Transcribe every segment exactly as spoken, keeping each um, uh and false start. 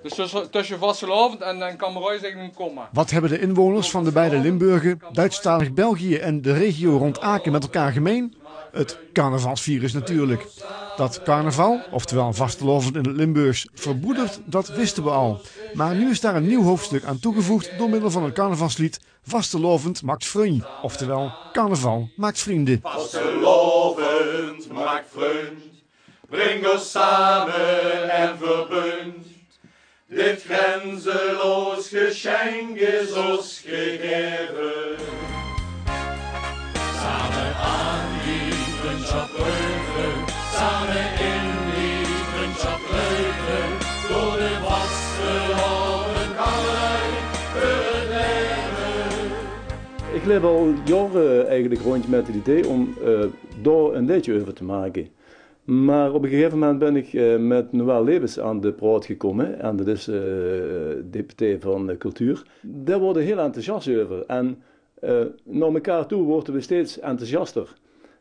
Dus tösse, tösse vastelaovend en, en kameraoj zègke ein komma. Wat hebben de inwoners van de beide Limburgen, Duitstalig België en de regio rond Aken met elkaar gemeen? Het carnavalsvirus natuurlijk. Dat carnaval, oftewel vastelaovend in het Limburgs, verbroedert, dat wisten we al. Maar nu is daar een nieuw hoofdstuk aan toegevoegd door middel van het carnavalslied Vastelaovend maakt vrunj, oftewel carnaval maakt vrienden. Vastelaovend maakt vrunj, bring os same en verbund. Dit grenzeloos gesjenk is os gegaeve. Same aan die vrundsjap leuve, same in die vrundsjap leuve, door de vastelaovend kallerai veur het laeve. Ik leep al jaore eigelik rondj met het idee om, eh, dao ein leedje euver te make. Maar op een gegaeve moment bin ik, eh, met Noël Lewis aan de praot gekómme. En dat is, eh, deputé van, eh, cultuur. Dao woorte we hiel enthousiast euver. En, eh, nao mekaar toe woorte we steeds enthousiaster.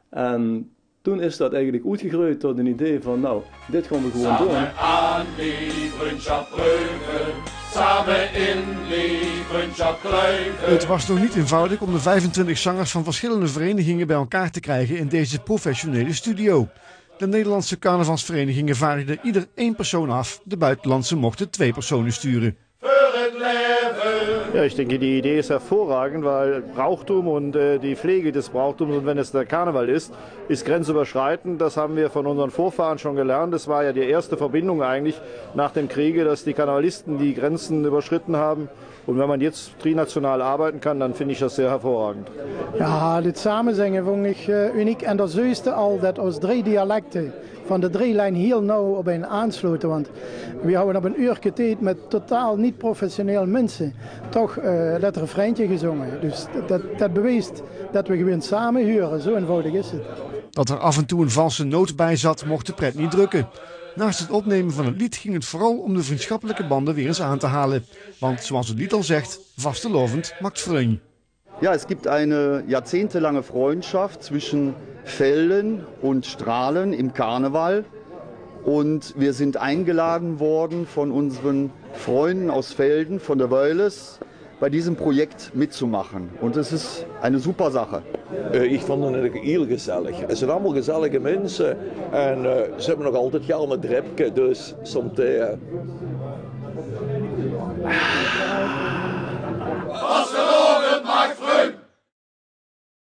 En toen is dat eigelik oetgegreujd tot ein idee van, nou, dit gaon we gewoen doon. Same aan die vrundsjap leuve, same in die vrundsjap leuve. Het was nog niet eenvoudig om de vijfentwintig zangers van verschillende verenigingen bij elkaar te krijgen in deze professionele studio. De Nederlandse carnavalsverenigingen vaardigden ieder één persoon af, de buitenlandse mochten twee personen sturen. Veur het laeve. Ja, ich denke, die Idee ist hervorragend, weil Brauchtum und, äh, die Pflege des Brauchtums und wenn es der Karneval ist, ist grenzüberschreitend. Das haben wir von unseren Vorfahren schon gelernt. Das war ja die erste Verbindung eigentlich nach dem Kriege, dass die Karnevalisten die Grenzen überschritten haben. Und wenn man jetzt trinational arbeiten kann, dann finde ich das sehr hervorragend. Ja, dit samezingen vond ik eh, uniek. En dat zuuste al dat os drie dialecte van de drie lijn hiel nauw op een aansloten. Want we hadden op een uur tijd met totaal niet professioneel mensen toch eh, dat refreintje gezongen. Dus dat, dat bewijst dat we gewoon samen huren. Zo eenvoudig is het. Dat er af en toe een valse noot bij zat, mocht de pret niet drukken. Naast het opnemen van het lied ging het vooral om de vriendschappelijke banden weer eens aan te halen. Want zoals het lied al zegt, vastelaovend maakt vrunj. Ja, es gibt eine jahrzehntelange Freundschaft zwischen Velden und Straelen im Karneval. Und wir sind eingeladen worden von unseren Freunden aus Velden, von der Wöjles, bei diesem Projekt mitzumachen. Und es ist eine super Sache. Eh, ich vond het hiel gezellig. Het zijn allemaal gezellige mensen. En eh, ze hebben nog altijd Jan het Drepke, dus soms... eh,